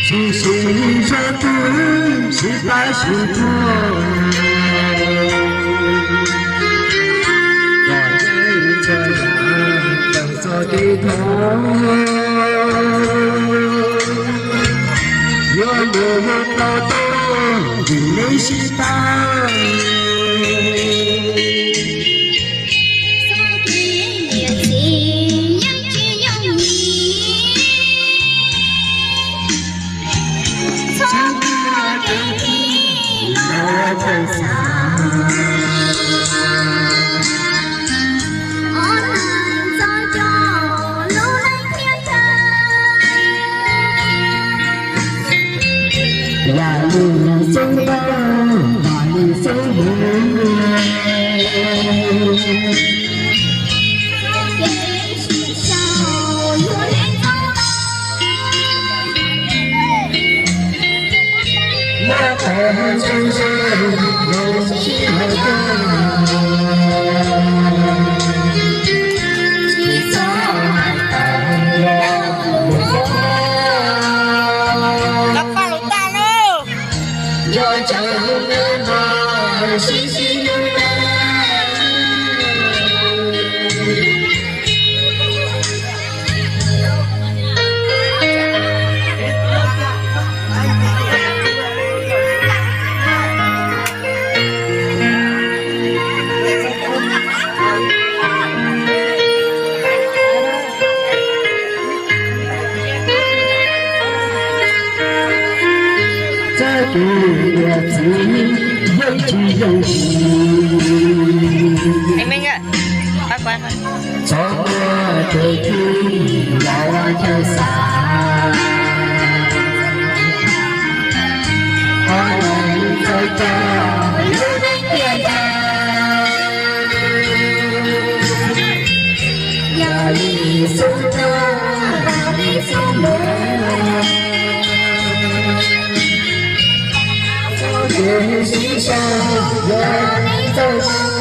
Tsis siv zog twg, sib pab sib thuag, kom yeej txhua yam tawm txog kev thoob. Yuav mus yuav tau tuaj vim neb sib pab. Yam li xub npauj, yam li xub npauj. Txoj kev ua txiv yeej tsis yooj yim. Txhob muab kev txhaum los ua chaw xav. Qhov no txhawj coj lub neej tiaj yam, yam li xub ntuj, yam li xub ntuj. Txoj kev sib sau yuav txawj mus,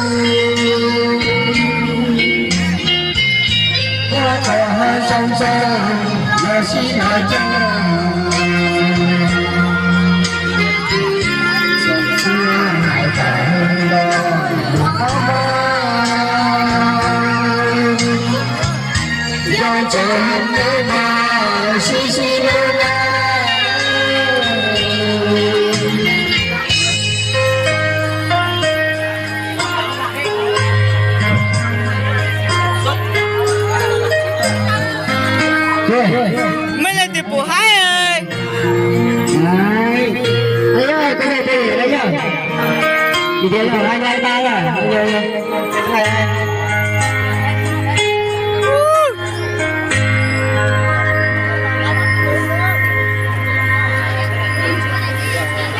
muaj qhov zoo txog los sib nrog cog. Txhua hais tawm los lus qhov muag, yog tseem neb mas sib sib hlub na. Mej leej twg pum haib? Yog, koj leej twg yog? Tis tias yog haib